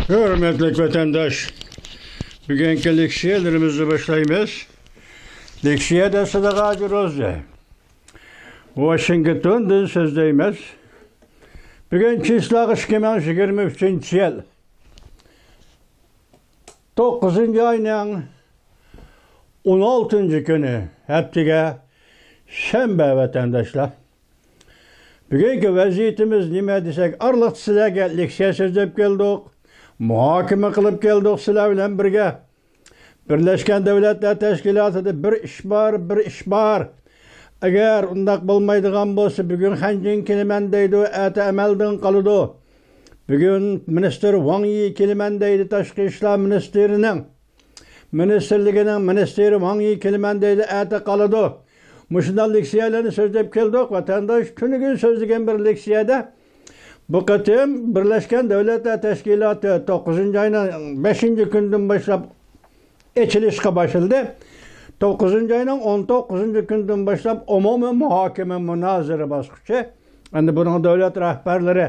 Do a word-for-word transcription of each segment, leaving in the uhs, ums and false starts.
ھۆرمەتلىك ۋەتەنداش، بۈگۈنكى لېكسىيەلىرىمىزنى باشلايمىز. لېكسىيەدە سىدىق ھاجى روزى، ۋاشىنگتوندىن سۆزلەيمىز. بۈگۈن چىسلاغ ئىككى مىڭ يىگىرمە ئۈچىنچى يىل، توققۇزىنچى ئاينىڭ ئون ئالتىنچى كۈنى، ھەپتىگە شەنبە، ۋەتەنداشلار. بۈگۈنكى ۋەزىيىتىمىز نېمە دېسەك، ئارىلىقتا سىلەرگە لېكسىيە سۆزلەپ كەلدۇق، مۇھاكىمە قىلىپ كەلدۇق سىلەر بىلەن بىرگە. بىرلەشكەن دۆلەتلەر تەشكىلاتىدا بىر ئىش بار، بىر ئىش بار. ئەگەر ئۇنداق بولمايدىغان بولسا، بۈگۈن خەنجىڭ كېلىمەن دەيدۇ، ئەتە ئەمەلدىن قالىدۇ. بۈگۈن مىنىستىر ۋاڭ يى كېلىمەن دەيدۇ، تاشقى ئىشلار مىنىستىرىنىڭ مىنىستىرلىكىنىڭ مىنىستىرى ۋاڭ يى كېلىمەن دەيدۇ، ئەتە قالىدۇ. مۇشۇنداق لېكسىيەلەرنى سۆزلەپ كەلدۇق، ۋەتەنداش. تۈنۈگۈن سۆزلىگەن بىر لېكسىيەدە، بۇ قېتىم بىرلەشكەن دۆلەتلەر تەشكىلاتى توققۇزىنچى ئاينىڭ بەشىنچى كۈنىدىن باشلاپ ئېچىلىشقا باشلىدى. توققۇزىنچى ئاينىڭ ئون توققۇزىنچى كۈنىدىن باشلاپ ئومۇمىي مۇھاكىمە، مۇنازىرە باسقۇچى. ئەمدى بۇنىڭ دۆلەت رەھبەرلىرى،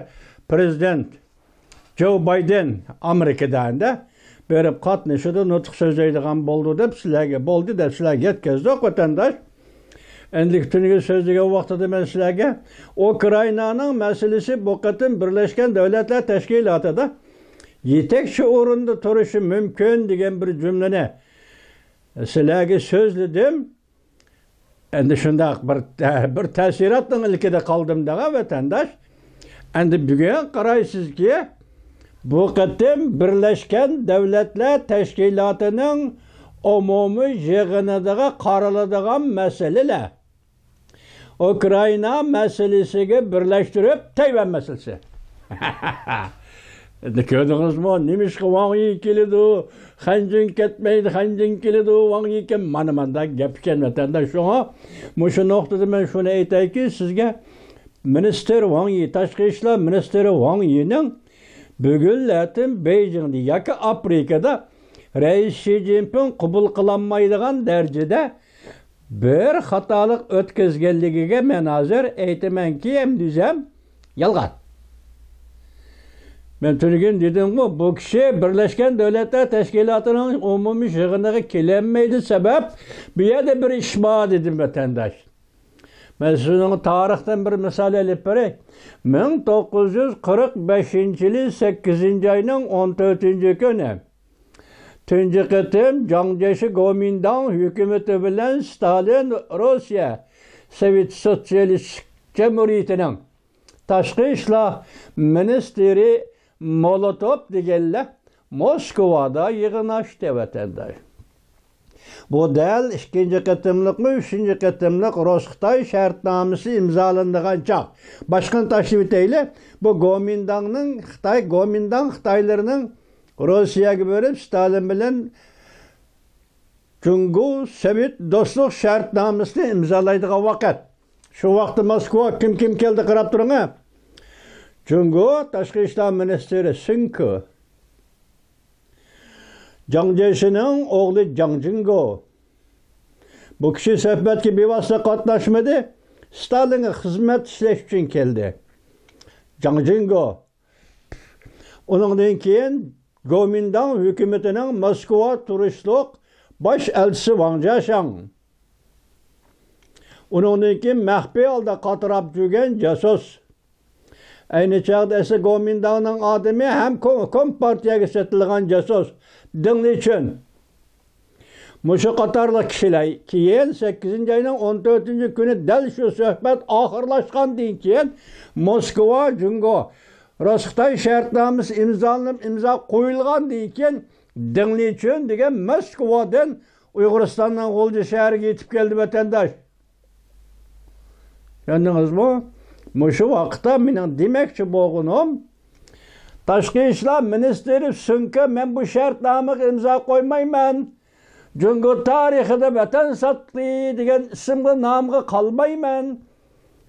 پىرېزىدېنت جو بايدېن ئامېرىكىدا ئەمدى بېرىپ قاتنىشىدۇ، نۇتۇق سۆزلەيدىغان بولدى دەپ سىلەرگە، بولدى دەپ سىلەرگە يەتكۈزدۇق، ۋەتەنداش. ئەمدى تۈنۈگۈن سۆزلىگەن ۋاقتىدا مەن سىلەرگە ئۇكرائىنانىڭ مەسىلىسى بۇ قېتىم بىرلەشكەن دۆلەتلەر تەشكىلاتىدا يېتەكچى ئورۇندا تۇرۇشى مۇمكىن دېگەن بىر جۈملىنى سىلەرگە سۆزلىدىم. ئەمدى شۇنداق بىر، بىر تەسىراتنىڭ ئىلكىدە قالدىم دەڭە، ۋەتەنداش. ئەمدى بۈگۈن قارايسىزكى، بۇ قېتىم بىرلەشكەن دۆلەتلەر تەشكىلاتىنىڭ ئومۇمىي يىغىنىدىغا قارىلىدىغان مەسىلىلەر، ئۇكرائىنا مەسىلىسىگە بىرلەشتۈرۈپ تەيۋەن مەسىلىسى. ئەمدى كۆردىڭىزمۇ، نېمىشقا ۋاڭ يى كېلىدۇ، خەنجىڭ كەتمەيدۇ، خەنجىڭ كېلىدۇ، ۋاڭ يى كەل-، مانا مانداق گەپ ئىكەن، ۋەتەنداش. شۇڭا مۇشۇ نۇقتىدا مەن شۇنى ئېيتايكى سىزگە، مىنىستىر ۋاڭ يى، تاشقى ئىشلار مىنىستىرى ۋاڭ يىنىڭ بۈگۈنلەتىن بېيجىڭدا ياكى ئافرىكىدا رەئىس شى جىنپىڭ قوبۇل قىلالمايدىغان دەرىجىدە بىر خاتالىق ئۆتكۈزگەنلىكىگە مەن ھازىر ئېيتىمەنكى، ئەمدى ئۆزۈم يالغان. مەن تۈنۈگۈن دېدىمغۇ، بۇ كىشى بىرلەشكەن دۆلەتلەر تەشكىلاتىنىڭ ئومۇمىي يىغىنىغا كېلەلمەيدۇ، سەۋەب بۇ يەردە بىر ئىش بار دېدىم، ۋەتەنداش. مەن سىزنىڭ تارىختىن بىر مىسال ئېلىپ بېرەي. مىڭ توققۇز يۈز قىرىق بەشىنچى يىلى سەككىزىنچى ئاينىڭ ئون تۆتىنچى كۈنى تۇنجى قېتىم جاڭ جيېشى گومىنداڭ ھۆكۈمىتى بىلەن ستالىن روسىيە سوۋېت سوتسىيالىستىك جۇمھۇرىيىتىنىڭ تاشقى ئىشلار مىنىستىرى مولوتوف دېگەنلەر موسكۋادا يىغىنلاشتى، ۋەتەنداش. بۇ دەل ئىككىنچى قېتىملىقمۇ، ئۈچىنچى قېتىملىق رۇس-خىتاي شەرتنامىسى ئىمزالىنىدىغان چاغ. باشقىنى تاشلىۋېتەيلى. بۇ گومىنداڭنىڭ خىتاي، گومىنداڭ خىتايلىرىنىڭ روسىيەگە بېرىپ، ستالىن بىلەن جۇڭگو سوۋېت دوستلۇق شەرتنامىسىنى ئىمزالايدىغان ۋاقىت. شۇ ۋاقىتتا موسكۋا كىم كىم كەلدى، قاراپ تۇرۇڭ ھە. جۇڭگو تاشقى ئىشلار مىنىستىرى سۈن كې، جاڭ جيېشىنىڭ ئوغلى جاڭ جىڭگو. بۇ كىشى سۆھبەتكە بىۋاسىتە قاتناشمىدى، ستالىنغا خىزمەت ئىشلەش ئۈچۈن كەلدى. جاڭ جىڭگو. ئۇنىڭدىن كېيىن گومىنداڭ ھۆكۈمىتىنىڭ موسكۋا تۇرۇشلۇق باش ئەلچىسى ۋاڭ جياشاڭ. ئۇنىڭدىن كېيىن مەخپىي ھالدا قاتراپ يۈرگەن جاسۇس. ئەينى چاغدا ئەسلى گومىنداڭنىڭ ئادىمى ھەم كوم-، كومپارتىيەگە سېتىلغان جاسۇس دېڭ لىچۈن. مۇشۇ قاتارلىق كىشىلەر. كېيىن سەككىزىنچى ئاينىڭ ئون تۆتىنچى كۈنى دەل شۇ سۆھبەت ئاخىرلاشقاندىن كېيىن، موسكۋا، جۇڭگو، رۇس-خىتاي شەرتنامىسى ئىمزالىنىپ، ئىمزا قويۇلغاندىن كېيىن، دېڭ لىچۈن دېگەن موسكۋادىن ئۇيغۇرىستاننىڭ غۇلجا شەھىرىگە يېتىپ كەلدى، ۋەتەنداش. چۈشەندىڭىزمۇ؟ مۇشۇ ۋاقىتتا مېنىڭ دېمەكچى بولغىنىم، تاشقى ئىشلار مىنىستىرى سۈن كې، مەن بۇ شەرتنامىغا ئىمزا قويمايمەن. جۇڭگو تارىخىدا ۋەتەن ساتتى دېگەن ئىسىمغا، نامغا قالمايمەن.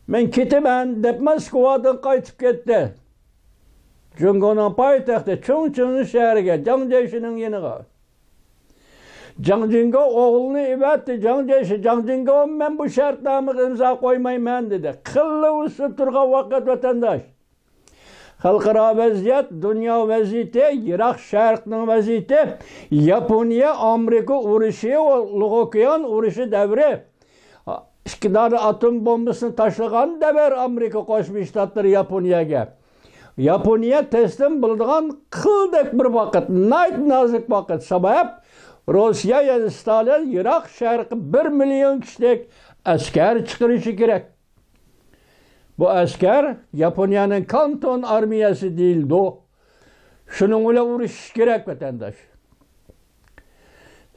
مەن كېتىمەن دەپ موسكۋادىن قايتىپ كەتتى. جۇڭگونىڭ پايتەختى چۇڭچىڭ شەھىرىگە، جاڭ جيېشىنىڭ يېنىغا. جاڭ جىڭگو ئوغلىنى ئەۋەتتى. جاڭ جيېشى، جاڭ جىڭگو، مەن بۇ شەرتنامىغا ئىمزا قويمايمەن دېدى. قىللىۋۇسۇ تۇرغان ۋاقىت، ۋەتەنداش. خەلقئارا ۋەزىيەت، دۇنيا ۋەزىيىتى، يىراق شەرقنىڭ ۋەزىيىتى، ياپونىيە، ئامېرىكا ئۇرۇشى، لوغۇكيان ئۇرۇشى دەۋرى. ئىككى دانە ئاتوم بومبىسىنى تاشلىغان دەۋر ئامېرىكا قوشما شتاتلىرى ياپونىيەگە. ياپونىيە تەسلىم بولىدىغان قىلدەك بىر ۋاقىت، ناھايىتى نازۇك ۋاقىت. سەۋەب، روسىيە، يەنى ستالىن يىراق شەرققە بىر مىليون كىشىلىك ئەسكەر چىقىرىشى كېرەك. بۇ ئەسكەر ياپونىيەنىڭ كانتون ئارمىيەسى دېيىلىدۇ. شۇنىڭ بىلەن ئۇرۇشۇش كېرەك، ۋەتەنداش.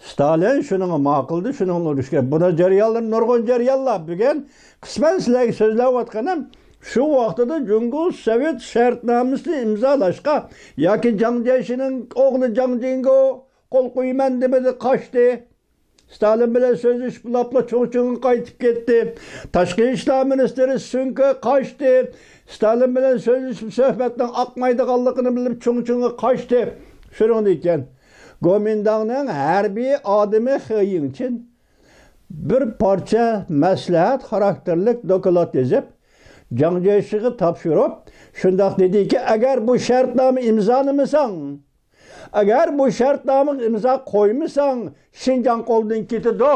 ستالىن شۇنىڭغا ماقۇلدى، شۇنىڭ بىلەن ئۇرۇشۇش كېرەك. بۇنىڭ جەريانلىرى نۇرغۇن جەريانلار. بۈگۈن قىسمەن سىلەرگە سۆزلەۋاتقىنىم، شۇ ۋاقتىدا جۇڭگو سوۋېت شەرتنامىسىنى ئىمزالاشقا ياكى جاڭ جيېشىنىڭ ئوغلى جاڭ جىڭگو قول قويىمەن دېمىدى، قاچتى. ستالىن بىلەن سۆزلىشىپ، لاپلا چۇڭچىڭغا قايتىپ كەتتى. تاشقى ئىشلار مىنىستىرى سۈن كې قاچتى. ستالىن بىلەن سۆزلىشىپ، سۆھبەتنىڭ ئاقمايدىغانلىقىنى بىلىپ، چۇڭچىڭغا قاچتى. شۇنىڭدىن كېيىن گومىنداڭنىڭ ھەربىي ئادىمى خې يىڭچىن بىر پارچە مەسلىھەت خاراكتېرلىك دوكلات يېزىپ، جاڭ جيېشىغا تاپشۇرۇپ، شۇنداق دېدىكى، ئەگەر بۇ شەرتنامە ئىمزالىمىساڭ، ئەگەر بۇ شەرتنامىغا ئىمزا قويمىساڭ، شىنجاڭ قولدىن كېتىدۇ.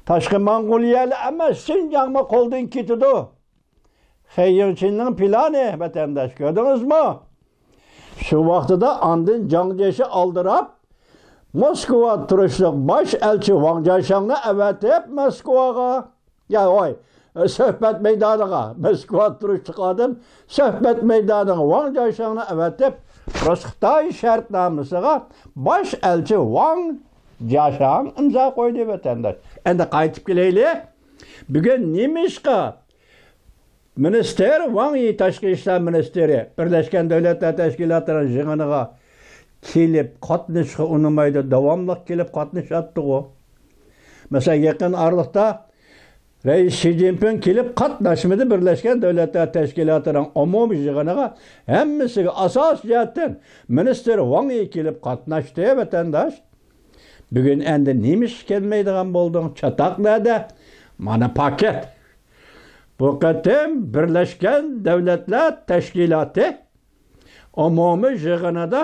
تاشقى موڭغۇلىيەلا ئەمەس، شىنجاڭمۇ قولدىن كېتىدۇ. خې يىڭچىننىڭ پىلانى، ۋەتەنداش، كۆردىڭىزمۇ؟ شۇ ۋاقتىدا ئاندىن جاڭ جيېشى ئالدىراپ، موسكۋا تۇرۇشلۇق باش ئەلچى ۋاڭ جياشاڭنى ئەۋەتىپ موسكۋاغا، يا ۋاي، سۆھبەت مەيدانىغا، موسكۋا تۇرۇشلۇق ئادەم سۆھبەت مەيدانىغا ۋاڭ جياشاڭنى ئەۋەتىپ، رۇس-خىتاي شەرتنامىسىغا باش ئەلچى ۋاڭ جياشاڭ ئىمزا قويدى، ۋەتەنداش. ئەمدى قايتىپ كېلەيلى. بۈگۈن نېمىشقا مىنىستىر ۋاڭ يى، تاشقى ئىشلار مىنىستىرى، بىرلەشكەن دۆلەتلەر تەشكىلاتىنىڭ يىغىنىغا كېلىپ قاتنىشىشقا ئۇنىمايدۇ، داۋاملىق كېلىپ قاتنىشاتتىغۇ. مەسىلەن، يېقىن ئارىلىقتا رەئىس شى جىنپىڭ كېلىپ قاتناشمىدى بىرلەشكەن دۆلەتلەر تەشكىلاتىنىڭ ئومۇمىي يىغىنىغا. ھەممىسىگە ئاساسىي جەھەتتىن مىنىستىر ۋاڭ يى كېلىپ قاتناشتى، ۋەتەنداش. بۈگۈن ئەندى نېمىشقا كەلمەيدىغان بولدۇڭ؟ چاتاق نەدە؟ مانا پاكىت. بۇ قېتىم بىرلەشكەن دۆلەتلەر تەشكىلاتى ئومۇمىي يىغىنىدا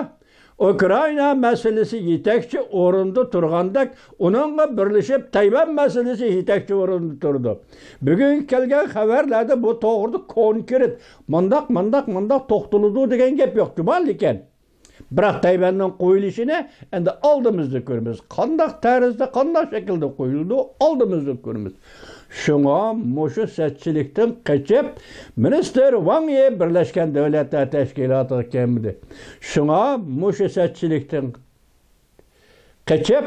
ئۇكرائىنا مەسىلىسى يېتەكچى ئورۇندا تۇرغاندەك، ئۇنىڭغا بىرلىشىپ تەيۋەن مەسىلىسى يېتەكچى ئورۇندا تۇرىدۇ. بۈگۈنكى كەلگەن خەۋەرلەردە بۇ توغرىدا كونكرېت مۇنداق، مۇنداق، مۇنداق توختىلىدۇ دېگەن گەپ يوق جۇمۇ، لېكىن. بىراق تەيۋەننىڭ قويۇلۇشىنى ئەمدى ئالدىمىزدا كۆرىمىز. قانداق تەرزدە، قانداق شەكىلدە قويۇلىدۇ، ئالدىمىزدا كۆرىمىز. شۇڭا مۇشۇ سەتچىلىكتىن قېچىپ، مىنىستىر ۋاڭ يى بىرلەشكەن دۆلەتلەر تەشكىلاتىغا كەلمىدى. شۇڭا مۇشۇ سەتچىلىكتىن قېچىپ،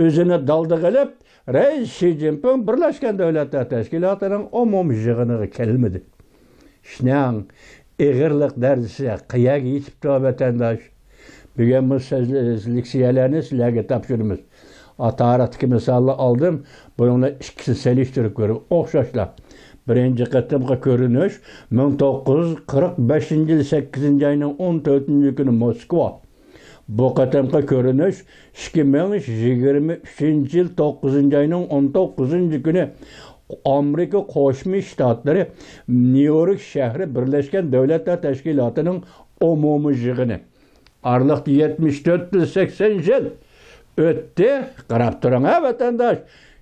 ئۆزىنى دالدىغا ئېلىپ، رەئىس شى جىنپىڭ بىرلەشكەن دۆلەتلەر تەشكىلاتىنىڭ ئومۇمىي يىغىنىغا كەلمىدى. ئىشنىڭ ئېغىرلىق دەرىجىسى قەيەرگە يېتىپتۇ، ۋەتەنداش؟ بۈگۈن بۇ سۆزلە-، لېكسىيەلەرنى سىلەرگە تاپشۇرىمىز. تارىختىكى مىسالنى ئالدىم، بۇنىڭ بىلەن ئىككىسىنى سېلىشتۇرۇپ كۆرۈڭ، ئوخشاشلا. بىرىنچى قېتىمقى كۆرۈنۈش مىڭ توققۇز يۈز قىرىق بەشىنچى يىل سەككىزىنچى ئاينىڭ ئون تۆتىنچى كۈنى موسكۋا. بۇ قېتىمقى كۆرۈنۈش ئىككى مىڭ يىگىرمە ئۈچىنچى يىل توققۇزىنچى ئاينىڭ ئون توققۇزىنچى كۈنى ئامېرىكا قوشما شتاتلىرى نيۇ يورك شەھىرى بىرلەشكەن دۆلەتلەر تەشكىلاتىنىڭ ئومۇمىي يىغىنى. ئارىلىقتا يەتمىش تۆت يىل، سەكسەن يىل ئۆتتى. قاراپ تۇرۇڭ ھە، ۋەتەنداش.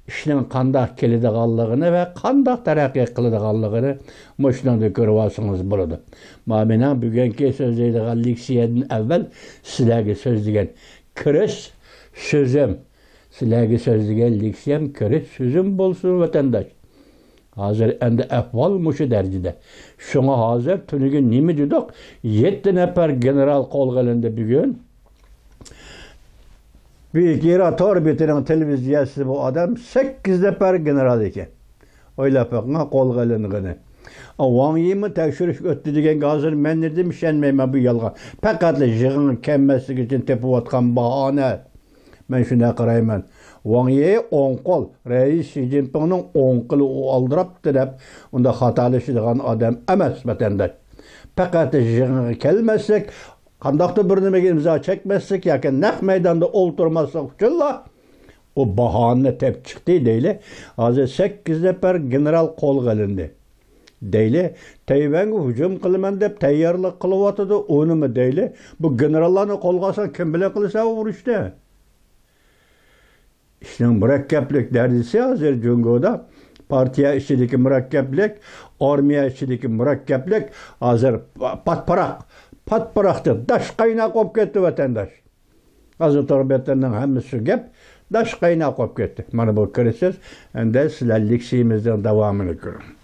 ئىشنىڭ قانداق كېلىدىغانلىقىنى ۋە قانداق تەرەققىي قىلىدىغانلىقىنى مۇشۇنىڭدىن كۆرۈۋالسىڭىز بولىدۇ. مانا مېنىڭ بۈگۈنكى سۆزلەيدىغان لېكسىيەدىن ئەۋۋەل سىلەرگە سۆزلىگەن كىرىش سۆزۈم، سىلەرگە سۆزلىگەن لېكسىيەم كىرىش سۆزۈم بولسۇن، ۋەتەنداش. ھازىر ئەمدى ئەھۋال مۇشۇ دەرىجىدە. شۇڭا ھازىر تۈنۈگۈن نېمە دېدۇق؟ يەتتە نەپەر گېنېرال قولغا ئېلىندى بۈگۈن. بۈيۈك ئىران تور بېتىنىڭ تېلېۋىزىيەسىدە بۇ ئادەم سەككىز نەپەر گېنېرال ئىكەن. ئويلاپ بېقىڭ، قولغا ئېلىنغىنى. ۋاڭ يىمۇ تەكشۈرۈش ئۆتتى دېگەنگە ھازىر مەن نېمە دېدىم، ئىشەنمەيمەن بۇ يالغان. پەقەتلا يىغىنغا كەلمەسلىك ئۈچۈن تېپىۋاتقان باھانە. مەن شۇنداق قارايمەن. ۋاڭ يى ئوڭ قول، رەئىس شى جىنپىڭنىڭ ئوڭ قولى، ئۇ ئالدىراپتۇ دەپ، ئۇنداق خاتالىشىدىغان ئادەم ئەمەس، ۋەتەنداش. پەقەت يىغىنغا كەلمەسلىك، قانداقتۇر بىر نېمىگە ئىمزا چەكمەسلىك ياكى نەق مەيداندا ئولتۇرماسلىق ئۈچۈنلا ئۇ باھانىنى تېپىپ چىقتى دەيلى. ھازىر سەككىز نەپەر گېنېرال قولغا ئېلىندى. دەيلى، تەيۋەنگە ھۇجۇم قىلىمەن دەپ تەييارلىق قىلىۋاتىدۇ، ئۇنىمۇ دەيلى. بۇ گېنېراللارنى قولغا ئالساڭ، كىم بىلەن قىلىسەن ئۇ ئۇرۇشنى؟ ئىشنىڭ مۇرەككەپلىك دەرىجىسى ھازىر جۇڭگودا پارتىيە ئىچىدىكى مۇرەككەپلىك، ئارمىيە ئىچىدىكى مۇرەككەپلىك ھازىر پاتپاراق، پاتپاراقتا داش قايناق بولۇپ كەتتى، ۋەتەنداش. ھازىر تور بەتلىرىنىڭ ھەممىسى شۇ گەپ، داش قايناق بولۇپ كەتتى. مانا بۇ كىرىسىز، ئەندى سىلەر لېكسىيىمىزنىڭ داۋامىنى كۆرۈڭ.